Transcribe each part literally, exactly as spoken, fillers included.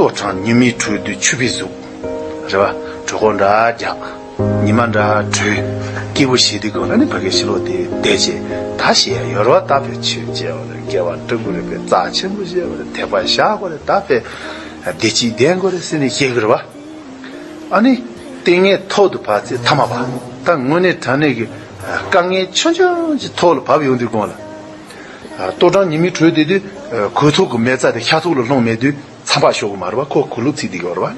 ཕོ་བྲང་ཉི་མའི་ཁྲོད་དུ་ཆུད་པའི་གཟུགས། རེད་བ། གྲོད་ཁོག་འདྲ་རྒྱག་ཉི་མ་འདྲ་དྲོས། སྐྱིད་པོ་བྱེད་དུས་སྒང་ལ་ནི་ཕ་གིའི་ཕྱི་ལོགས་དེ་བསྡད་བྱས་ད་བཤད་ཡ་ཡོད་རེད་བ། ད་ཕེ་ཆོས་བྱས་པ་རེད། དགེ་བ་སྒྲུབ་དགོས་རེད། ཕེ་རྩ་ཆེན་པོ་བྱས་པ་རེད། དད་པ་བཞག་དགོས་རེད། ད་ཕེ་བདེ་སྐྱིད་ལྡན་དགོས་རེད་ཟེར་ནས་བཤད་གི་རེད་བ། ཨ་ནི། ལྟས་ངན་ཐོག་ཏུ་བབས་ཚེ་ཐ་མ་བབས། ད་དངོས་གནས་དྲང་གནས་ཀྱི་དཀའ་ངལ་ཆུང་ཆུང་ཅིག་ཐོག་ལ་བབས་ཡོང་དུས་སྒང་ལ། ལྟོ་འགྲངས་ཉི་མའི་དྲོད་དེ་དུས་གོས་ཐོག་གི་མེ་བཙའ་དེ་ཤ་ཐོག་ལ་ལྷུང་མེད་དུས་མཚམས་བཞག་ཤོག་གི་མ་རེད་བ། ཁོ་གོས་ལུགས་ཚིག་དེ་གི་རེད་བ།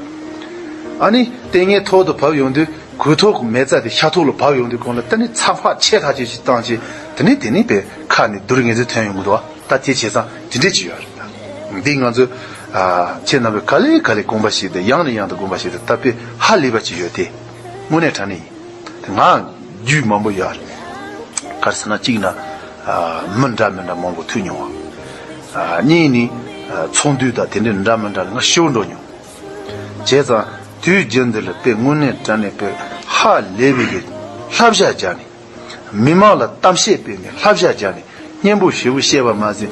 ཨ་ནི་ལྟས་ངན་ཐོག་ཏུ་བབས་ཡོང་དུས་གོས་ཐོག་གི་མེ་བཙའ་དེ་ཤ་ཐོག་ལ་བབས་ཡོང་དུས་སྒང་ལ་ད་ནི་མཚམས་བཞག་ཆེ་ཐག་ཆོད་ཅིག་བཏང་བྱས་དེ་ནི་དེ་ནི་ཕེ་ཁ་ནས་སྡུག་རུས་ངེས་ཚོད་ཐོན་ཡོང་གི་འདུག་བ། ད་དེ་བྱས་ཙང་དེ་འདྲས་ཅིག་ཡོད་རེད། ད་འདི་ང་ཚོས་ཨ་ཁྱེད་རྣམ་པས་ག་ལེ་ག་ལེ་དགོངས་པ་བཞེས་ཏེ་ཡང་ནས་ཡང་དུ་དགོངས་པ་བཞེས་ཏེ་ད་དཔེ་ཧ་ལས་པ་ཅིག་ཡོད་དེ། དངོས་གནས་དྲང་གནས་ཡིན། དེ་ང་རྒྱུས་མང་པོ་ཡོད་རེད། ག་རེ་ཟེར་ན་གཅིག་ན་ཨ་མི་འདྲ་མི་འདྲ་མང་པོ་ཐུག་མྱོང་བ། ཨ་གཉིས་ནི་ཨ་ཚོགས་འདུ་དང་དེ་འདྲའི་འདྲ་མི་འདྲ་ལ་ང་ཞེ་པོ་འགྲོ་མྱོང་། བྱས་ཙང་དུས་རྒྱུན་འདི་ལ་དཔེ་དངོས་གནས་དྲང་གནས་དཔེ་ཧ་ལས་པའི་གི་བསླབ་བྱ་སྦྱར་ནས། མི་མང་ལ་གཏམ་བཤད་སྤེལ་ནས་བསླབ་བྱ་སྦྱར་ནས་སྙན་པོ་ཞེ་པོ་བཤད་པ་མ་ཟད།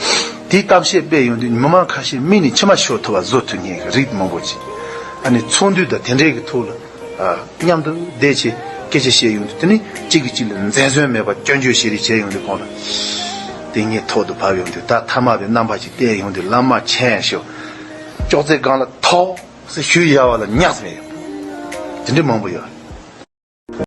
དེའི་གཏམ་བཤད་སྤེལ་ཡོང་དུས་མི་མང་ཁ་ཤས་མིག་ནས་མཆི་མ་ཤོར་ཐུབ་པ་བཟོ་ཐུབ་མཁན་གྱི་རིགས་མང་པོ་ཅིག་ཨ་ནི་ཚོགས་འདུ་དང་དེ་འདྲའི་གི་ཐོག་ལ་ཨ་མཉམ་དུ་བསྡད་བྱས་སྐད་ཆ་བཤད་ཡོང་དུས་དེ་ནི་གཅིག་གིས་གཅིག་ལ་འཛེམ་ཟོན་མེད་པར་སྐྱོན་བརྗོད་བྱེད་རེས་བྱས་ཡོང་དུས་གང་ལ་དེ་ངས་ཐོག་ཏུ་བབས་ཡོང་དུས་ད་ཐ་མ་བའི་རྣམ་པ་ཅིག་བསྟན་ཡོང་དུས་བླ་མ་མཁྱེན་ཤོག་ཅོག་ཙེ་སྒང་ལ་ཐོག་ཟེར་ཞུ་ཡ་བ་ལ་ཉག་ཟེར་མེད་ཡོད། དེ་འདྲའི་མང་པོ་ཡོད།